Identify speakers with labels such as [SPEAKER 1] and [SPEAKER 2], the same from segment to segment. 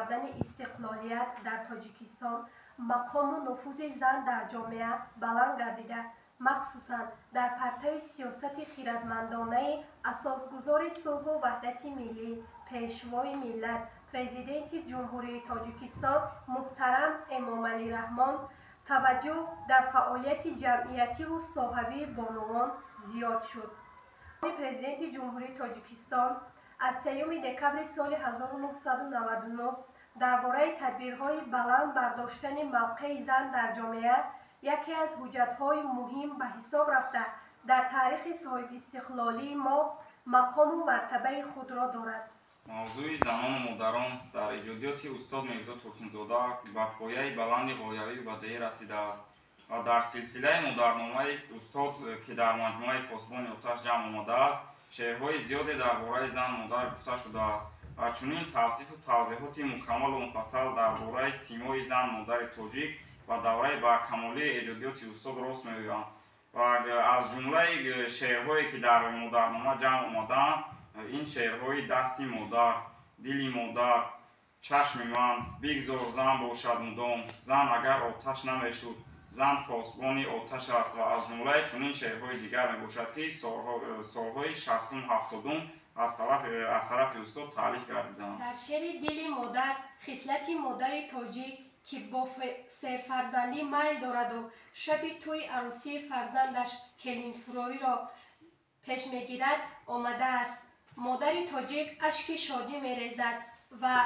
[SPEAKER 1] овардани истиқлолият дар Тоҷикистон мақому нуфузи зан дар ҷомеа баланд гардида, махсусан дар партави сиёсати хирадмандонаи асосгузори сулҳу ваҳдати миллӣ, Пешвои миллат, Президенти Ҷумҳурии Тоҷикистон муҳтарам Эмомалӣ Раҳмон таваҷҷӯҳ дар фаъолияти ҷамъиятиву соҳавии бонувон зиёд шуд. Президенти Ҷумҳурии Тоҷикистон аз 3 декабри соли 1999 дар бораи тадбирҳои баланд бардоштани мавқеи зан дар ҷомеа яке аз ҳуҷҷатҳои муҳим ба ҳисоб рафта, дар таърихи соҳибистиқлолии мо мақому мартабаи худро дорад.
[SPEAKER 2] Мавзӯи занону модарон дар эҷодиёти устод Мирзо Турсунзода ба пояи баланди ғоявию бадеӣ расидааст ва дар силсилаи модарномаи устод, ки дар маҷмӯаи «Посбони оташ» ҷамъ омадааст, шеърҳои зиёде дар бораи зан, модар гуфта шудааст ва чунин тавсифу тавзеҳоти мукаммалу муфассал дар бораи симои зан, модари тоҷик ва давраи баркамолии эҷодиёти устод рост меоянд. Ва аз ҷумлаи шеърҳое, ки дар модарнома ҷамъ омадаанд, ин шеърҳои «Дасти модар», «Дили модар», «Чашми ман», «Бигзор зан бошад мудом», «Зан агар оташ намешуд», «Зан посбони оташ аст» ва аз ҷумлаи чунин шеърҳои дигар мебошад, ки солҳои шастум, ҳафтодум аз тарафи устод таълиф гардиданд.
[SPEAKER 1] Дар шеъри «Дили модар» хислати модари тоҷик, ки бо серфарзандӣ майл дораду шаби тӯи арӯсии фарзандаш келинфурориро пеш мегирад, омадааст. Модари тоҷик ашки шодӣ мерезад ва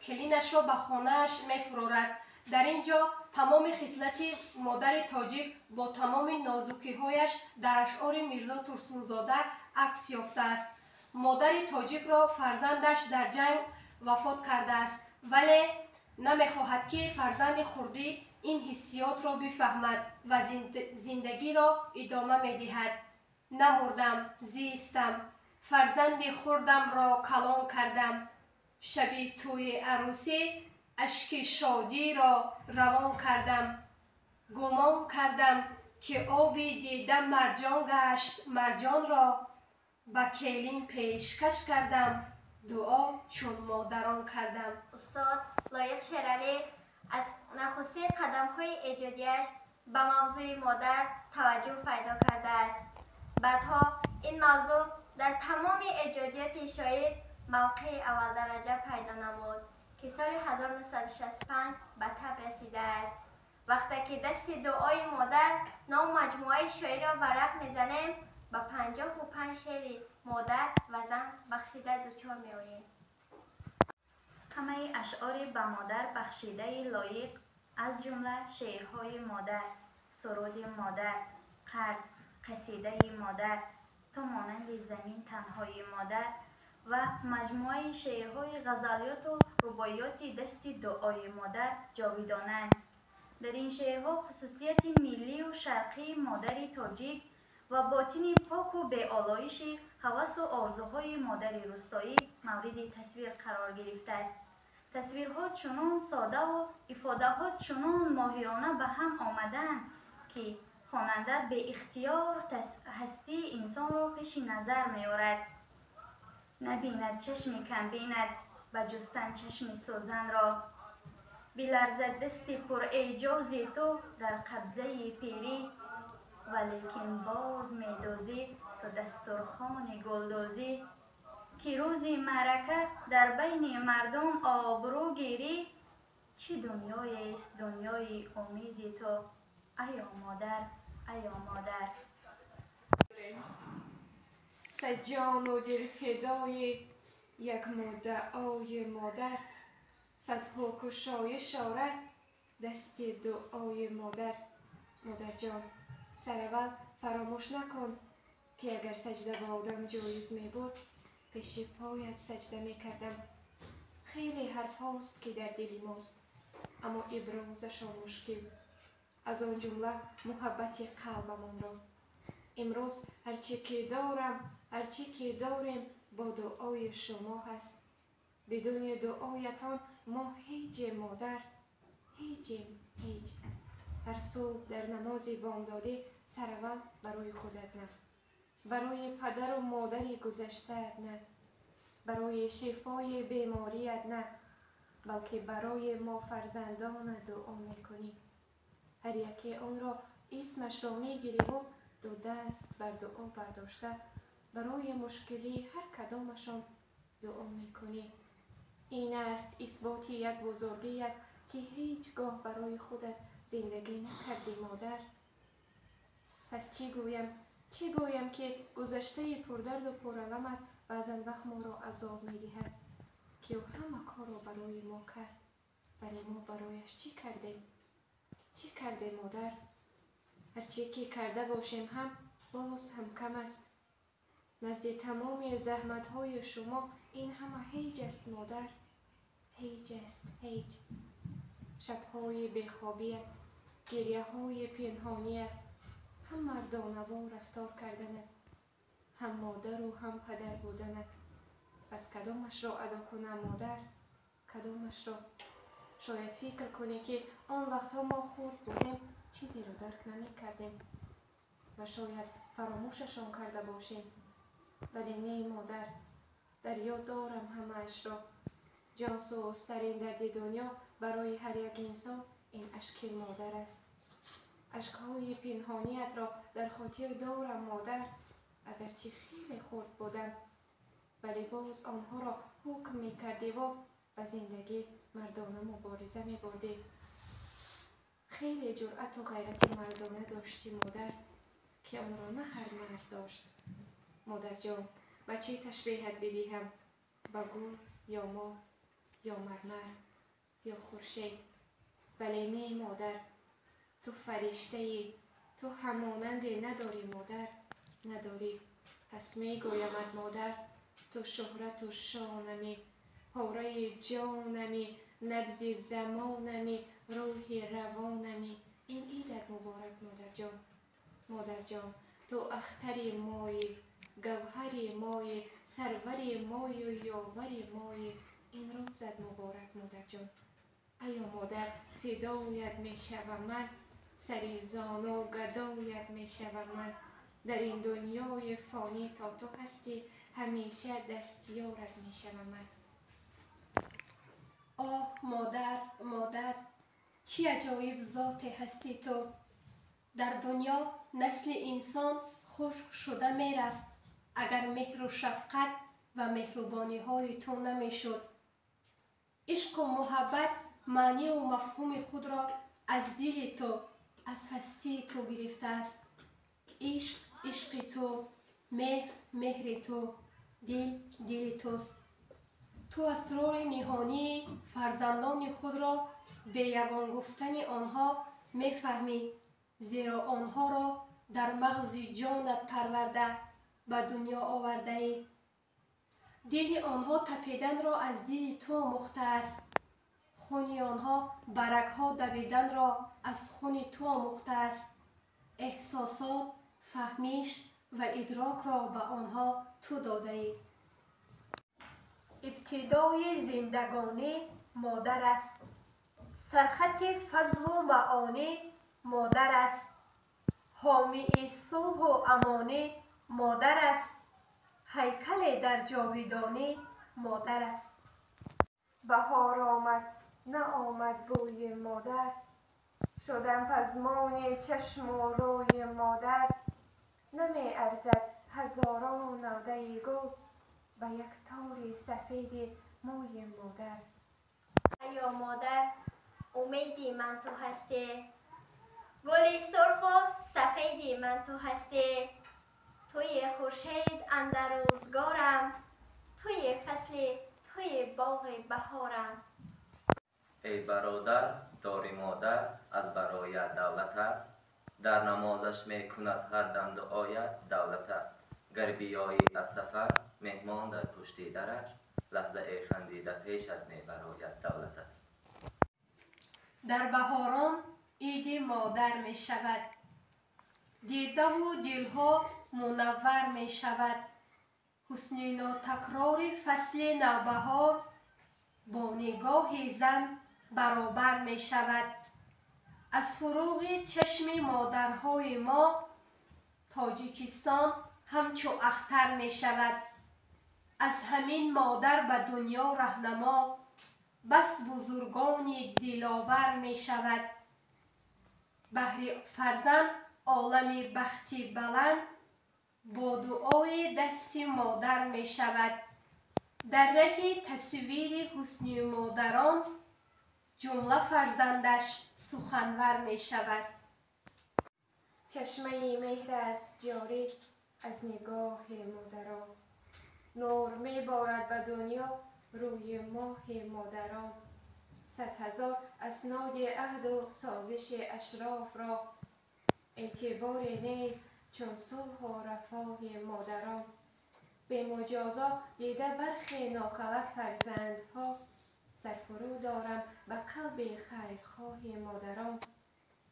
[SPEAKER 1] келинашро ба хонааш мефурорад. Дар ин ҷо тамоми хислати модари тоҷик бо тамоми нозукиҳояш дар ашъори Мирзо Турсунзода акс ёфтааст. Модари тоҷикро фарзандаш дар ҷанг вафот кардааст, вале намехоҳад, ки фарзанди хурдӣ ин ҳиссиётро бифаҳмад ва зиндагиро идома медиҳад. Намурдам, зистам, фарзанди хурдамро калон кардам, шаби тӯи арӯсӣ ашки шодиро равон кардам. Гумон кардам, ки оби дида марҷон гашт, марҷонро ба келин пешкаш кардам, дуо чун модарон кардам.
[SPEAKER 3] Устод Лоиқ Шералӣ аз нахустин қадамҳои эҷодияш ба мавзӯи модар таваҷҷӯҳ пайдо кардааст. Баъдҳо ин мавзӯъ дар тамоми эҷодиёти шоир мавқеи аввалдараҷа пайдо намуд, ки соли 1965 ба таб расидааст. Вақте ки «Дасти дуои модар» ном маҷмӯаи шоирро варақ мезанем, ба 55 шеъри модар ва зан бахшида дучор меоем.
[SPEAKER 4] Ҳамаи ашъори ба модар бахшидаи Лоиқ, аз ҷумла шеърҳои «Модар», «Суруди модар», «Қарз», «Қасидаи модар», «Ту монанди замин танҳои модар» ва маҷмӯаи шеърҳои ғазалиёту рубоиёти «Дасти дуои модар» ҷовидонанд. Дар ин шеърҳо хусусияти миллию шарқии модари тоҷик ва ботини поку беолоиши ҳавасу орзуҳои модари рустоӣ мавриди тасвир қарор гирифтааст. Тасвирҳо чунон содаву ифодаҳо чунон моҳирона ба ҳам омадаанд, ки хонанда беихтиёр ҳастии инсонро пеши назар меорад. Набинад чашми камбинат ба ҷустан чашми сӯзанро, биларзад дасти пурэъҷози ту дар қабзаи пирӣ, валекин боз медӯзӣ ту дастурхони гулдӯзӣ, ки рӯзи маърака дар байни мардум обрӯ гирӣ. Чӣ дунёест дунёи умеди ту, аё модар, аё модар!
[SPEAKER 5] Саҷону дилфидои як муддаои модар, фатҳу кушоиш орад дасти дуои модар. Модарҷон, сараввал фаромӯш накун, ки агар саҷда ба одам ҷоиз мебуд, пеши поят саҷда мекардам. Хеле ҳарфҳост, ки дар дили мост, аммо иброзашон мушкил, аз он ҷумла муҳаббати қалбамонро. Имрӯз ҳарчи ки дорам, ҳарчи ки дорем, бо дуои шумо ҳаст. Бидуни дуоятон мо ҳеҷем, модар, ҳеҷем, ҳеҷ. Ҳар субҳ дар намози бомдодӣ сараввал барои худат на, барои падару модари гузаштаат на, барои шифои беморият на, Балки барои мо фарзандона дуо мекунӣ. Ҳар яке онро исмашро мегириву ду даст бар дуо бардошта барои мушкилии ҳар кадомашон дуо мекунӣ. Ин аст исботи як бузургият, ки ҳеҷ гоҳ барои худат зиндагӣ накардӣ, модар. Пас чӣ гӯям, чӣ гӯям, ки гузаштаи пурдарду пураламат баъзан вақт моро азоб медиҳад, ки ӯ ҳама корро барои мо кард, вале мо барояш чӣ кардем? Чӣ кардем, модар? Ҳарче ки карда бошем ҳам боз ҳам кам аст. Назди тамоми заҳматҳои шумо ин ҳама ҳеҷ аст, модар. Ҳеҷ аст, ҳеҷ. Шабҳои бехобият, гиряҳои пинҳоният, ҳам мардонавор рафтор карданат, ҳам модару ҳам падар буданат. Пас кадомашро адо кунам, модар? Кадомашро? Шояд фикр кунӣ, ки он вақтҳо мо хурд будем, чизеро дарк намекардем ва шояд фаромӯшашон карда бошем. Вале не, модар, дар ёд дорам ҳамаашро. Ҷонсӯзтарин дарди дунё барои ҳар як инсон ин ашки модар аст. Ашкҳои пинҳониятро дар хотир дорам, модар, агарчи хеле хурд будам, вале боз онҳоро ҳукм мекардиву ба зиндагӣ мардона мубориза мебурдӣ. Хеле ҷуръату ғайрати мардона доштӣ, модар, ки онро на ҳар мард дошт. Модарҷон, ба чӣ ташбеҳат бидиҳам? Ба гул ё моҳ ё мармар ё хуршед? Вале не, модар, ту фариштаӣ, ту ҳамонанде надорӣ, модар, надорӣ. Пас мегӯямат, модар, ту шӯҳрату шонами, пораи ҷонами, набзи замонами, рӯҳи равонами. Ин идат муборак, модарҷон. Модарҷон, ту ахтари моӣ, гавҳари моӣ, сарвари мою ёвари моӣ. Ин рӯзат муборак, модарҷон. Аё модар, фидоят мешавам ман, сари зону гадоят мешавам ман. Дар ин дунёи фонӣ то ту ҳастӣ, ҳамеша дастёрат мешавам ман.
[SPEAKER 1] Оҳ, модар, модар, чӣ аҷоиб зоте ҳастӣ ту! Дар дунё насли инсон хушк шуда мерафт, агар меҳру шафқат ва меҳрубониҳои ту намешуд. Ишқу муҳаббат маънию мафҳуми худро аз дили ту, аз ҳастии ту гирифтааст. Ишқ ишқи ту, меҳр меҳри ту, дил дили туст. Ту асрори ниҳонии фарзандони худро бе ягон гуфтани онҳо мефаҳмӣ, зеро онҳоро дар мағзи ҷонат парварда ба дунё овардаӣ. Дили онҳо тапиданро аз дили ту омӯхтааст. Хуни онҳо барагҳо давиданро аз хуни ту омӯхтааст. Эҳсосот, фаҳмиш ва идрокро ба онҳо ту додаӣ. Ибтидои зиндагонӣ модар аст. Сархати фазлу маонӣ модар аст. Ҳомии сулҳу амонӣ модар аст. Ҳайкале дар ҷовидонӣ модар аст.
[SPEAKER 5] Баҳор омад, наомад бӯи модар. Шудам пазмони чашму рӯи модар. Намеарзад ҳазорон навдаи гул ба як тори сафеди мӯи модар.
[SPEAKER 3] Аё модар, умеди ман ту ҳастӣ, гули сурху сафеди ман ту ҳастӣ. Туи хуршед андар рӯзгорам, туи фасли, туи боғи баҳорам.
[SPEAKER 6] Эй бародар, дори модар аз бароят давлат аст. Дар намозаш мекунад ҳар дам дуоят давлат аст. Гар биёӣ аз сафар, меҳмон дар пушти дараш, лаҳзае хандида пешат мебарояд давлат аст.
[SPEAKER 1] Дар баҳорон иди модар мешавад, дидаву дилҳо мунаввар мешавад. Ҳусни нотакрори фасли навбаҳор бо нигоҳи зан баробар мешавад. Аз фуруғи чашми модарҳои мо Тоҷикистон ҳамчу ахтар мешавад. Аз ҳамин модар ба дунё раҳнамо, Бас бузургони диловар мешавад. Баҳри фарзанд олами бахти баланд бо дуои дасти модар мешавад. Дар раҳи тасвири ҳусни модарон ҷумла фарзандаш суханвар мешавад.
[SPEAKER 5] Чашмаи меҳр аст ҷорӣ аз нигоҳи модарон, нур меборад ба дунё рӯи моҳи модарон. Сад ҳазор асноди аҳду созиши ашрофро эътиборе нест чун сулҳу рафоҳи модарон. Бемуҷозо дида бархе нохалаф фарзандҳо, сарфурӯ дорам ба қалби хайрхоҳи модарон.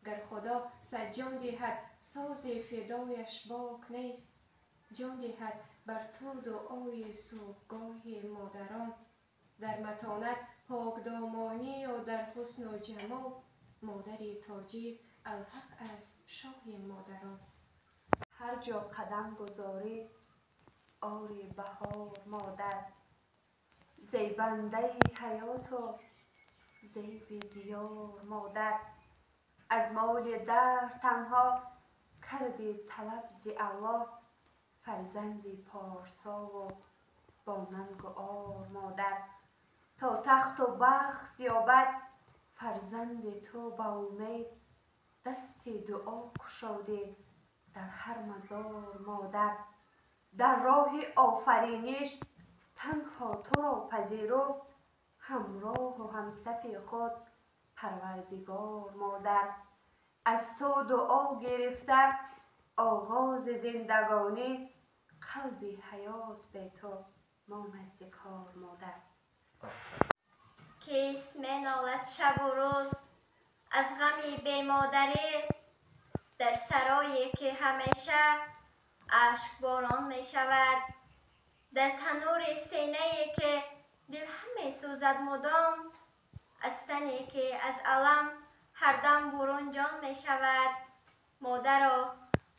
[SPEAKER 5] Гар Худо сад ҷон диҳад, сози фидояш бок нест, ҷон диҳад бар ту дуои субҳгоҳи модарон. Дар матонат покдомонию дар ҳусну ҷамол, модари тоҷик алҳақ аст шоҳи модарон.
[SPEAKER 7] Ҳар ҷо қадам гузорӣ, ори баҳор модар, зебандаи ҳаёту зеби диёр модар. Аз моли даҳр танҳо карди талаб зи Аллоҳ, фарзанди порсову бо нангу ор модар. То тахту бахт ёбад фарзанди ту ба умед, дасти дуо кушодӣ дар ҳар мазор модар. Дар роҳи офариниш танҳо туро пазируфт, ҳамроҳу ҳамсафи худ Парвардигор модар. Аз ту дуо гирифта оғози зиндагонӣ, қалби ҳаёт бе ту монад зи кор модар.
[SPEAKER 3] Кист менолад шабу рӯз аз ғами бемодарӣ, дар сарое ки ҳамеша ашкборон мешавад, дар танури синае ки дил ҳамесӯзад мудом, аз тане ки аз алам ҳардам бурун ҷон мешавад. Модаро,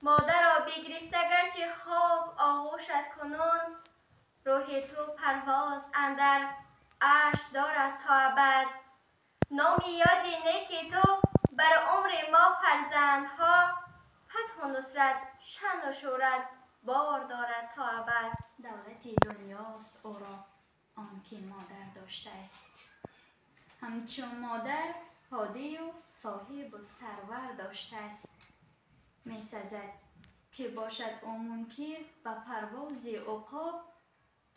[SPEAKER 3] модаро, бигирифта гарчи хоб оғӯшат кунун, рӯҳи ту парвоз андар арш дорад то абад. Номи ёди неки ту бар умри мо фарзандҳо, фатҳу нусрат, шаъну шӯҳрат бор дорад то абад.
[SPEAKER 4] Давлати дунёст ӯро он ки модар доштааст, ҳамчун модар ҳодию соҳибу сарвар доштааст. Месазад ки бошад ӯ мункир ба парвози уқоб,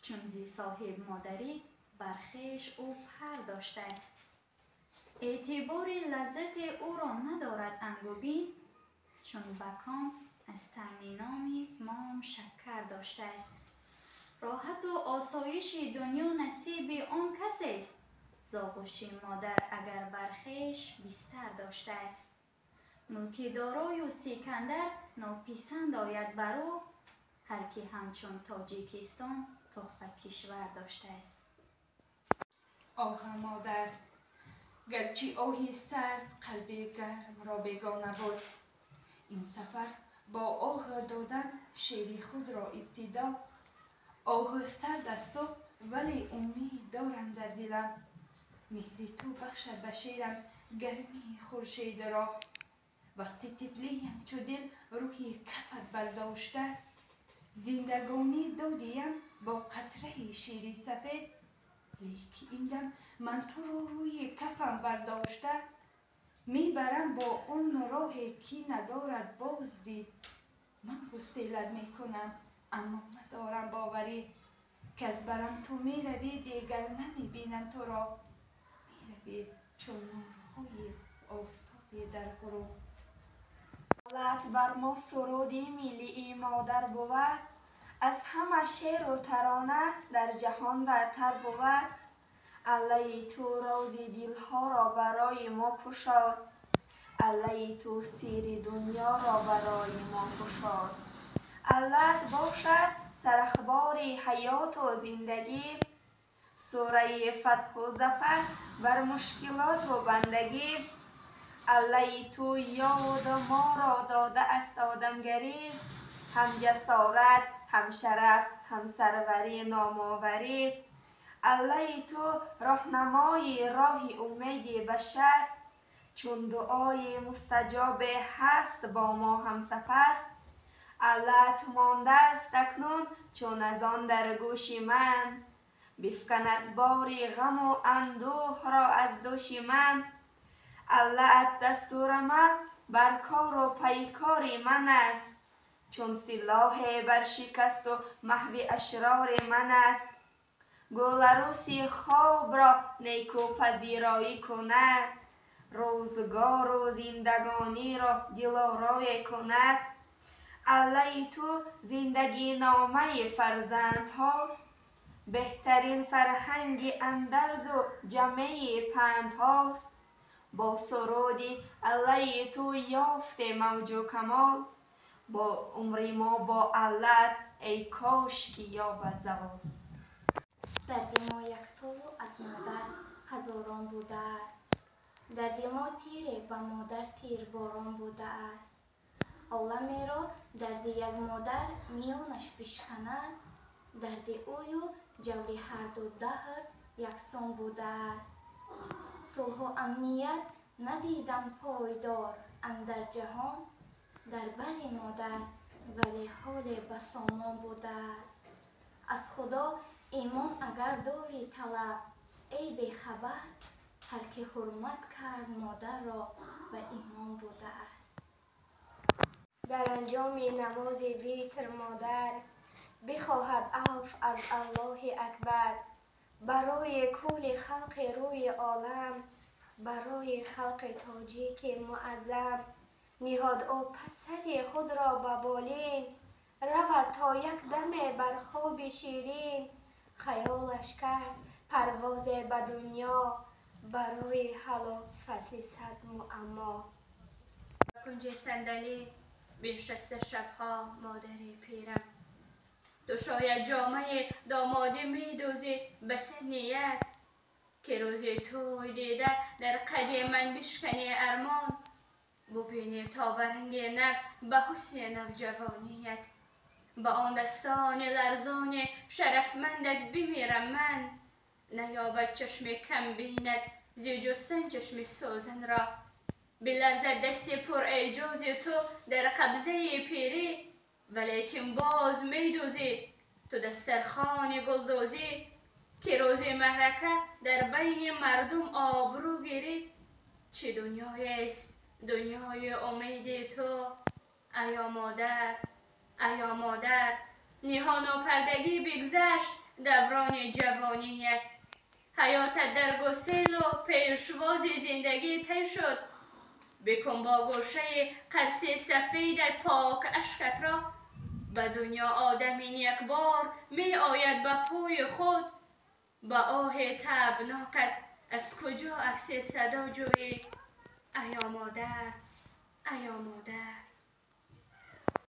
[SPEAKER 4] чун зи соҳиб модарӣ бар хеш ӯ пар доштааст. Эътибори лаззати ӯро надорад ангубин, чун ба ком аз таъми номи мом шаккар доштааст. Роҳату осоиши дунё насиби он касест, зоғуши модар агар бар хеш бистар доштааст. Мулки дорою Сикандар нописанд ояд бар ӯ, ҳар ки ҳамчун Тоҷикистон тӯҳфа кишвар доштааст.
[SPEAKER 8] Оҳ модар, гарчи оҳи сард қалби гармро бегона буд, ин сафар бо оҳ додан шеъри худро ибтидо. Оҳ сард аст ту, вале умед дорам дар дилам, меҳри ту бахшад ба шеърам гармии хуршедро. Вақти тифлиям чу дил рӯҳи кафат бардошта, зиндагонӣ додиям бо қатраи шири сафед. Леки ин дам ман туро рӯи кафам бардошта, мебарам бо он роҳе ки надорад боз дид. Ман гуселат мекунам, аммо надорам боварӣ, ки аз барам ту меравӣ, дигар намебинам туро. Меравӣ чун нурҳои офтобе дар ғуруб.
[SPEAKER 9] Давлат бар мо суруди миллии модар бувад, аз ҳама шеъру тарона дар ҷаҳон бартар бувад. Аллаи ту рози дилҳоро барои мо кушод, аллаи ту сири дунёро барои мо кушод. Аллат бошад сарахбори ҳаёту зиндагӣ, сураи фатҳу зафар бар мушкилоту бандагӣ. Аллаи ту ёду моро додааст одамгарӣ, ҳам ҷасорат, ҳам шараф, ҳам сарварӣ номоварӣ. Аллаи ту роҳнамои роҳи умеди башар, чун дуои мустаҷобе ҳаст бо мо ҳамсафар. Аллат мондааст акнун чун аз он дар гӯши ман, бифканад бори ғаму андӯҳро аз дӯши ман. Аллаат дастурамал бар кору пайкори ман аст, чун силоҳе бар шикасту маҳви ашрори ман аст. Гуларуси хобро некӯпазироӣ кунад, рӯзгору зиндагониро дилорое кунад. Аллаи ту зиндагиномаи фарзандҳост, беҳтарин фарҳанги андарзу ҷамъи пандҳост. Бо суруди Аллаи ту ёфте мавҷу камол, бо умри мо бо Аллат эй кош ки ёбад завол.
[SPEAKER 4] Дарди мо яктову аз модар ҳазорон будааст, дарди мо тире ба модар тирборон будааст. Оламеро дарди як модар миёнаш бишканад, дарди ӯю ҷаври ҳарду даҳр яксон будааст. Сулҳу амният надидам пойдор андар ҷаҳон, дар бари модар вале ҳоле ба сомон будааст. Аз Худо имон агар дори талаб, эй бехабар, ҳар ки ҳурмат кард модарро ба имон будааст.
[SPEAKER 3] Дар анҷоми намози витр модар бихоҳад афв аз Аллоҳи акбар, барои кулли халқи рӯи олам, барои халқи тоҷики муаззам. Ниҳод ӯ пасари худро ба болин, равад то як даме бар хоби ширин. Хаёлаш кард парвозе ба дунё, барои ҳаллу фасли сад муаммо.
[SPEAKER 10] Кунҷи сандалӣ биншаста шабҳо модари пирам, ту шояд ҷомаи домодӣ медӯзӣ ба се ният, ки рӯзи тӯй дида дар қади ман бишканӣ армон. Бубинӣ то ба ранги нав ба ҳусни навҷавоният, ба он дастони ларзони шарафмандат бимирам ман. Наёбад чашми кам бинад зи ҷустан чашми сӯзанро, биларзад дасти пурэъҷози ту дар қабзаи пирӣ, валекин боз медӯзӣ ту дастархони гулдӯзӣ, ки рӯзи маҳрака дар байни мардум обрӯ гирӣ. Чӣ дунёест дунёи умеди ту, аё модар, аё модар. Ниҳону пардагӣ бигзашт даврони ҷавоният, ҳаётат дар гуселу пешвози зиндагӣ тай шуд. Бикун бо гӯшаи қарси сафедат пок ашкатро, ба дунё одамин якбор меояд ба пои худ. Ба оҳи табнокат аз куҷо акси садо ҷӯӣ, аё модар, аё модар.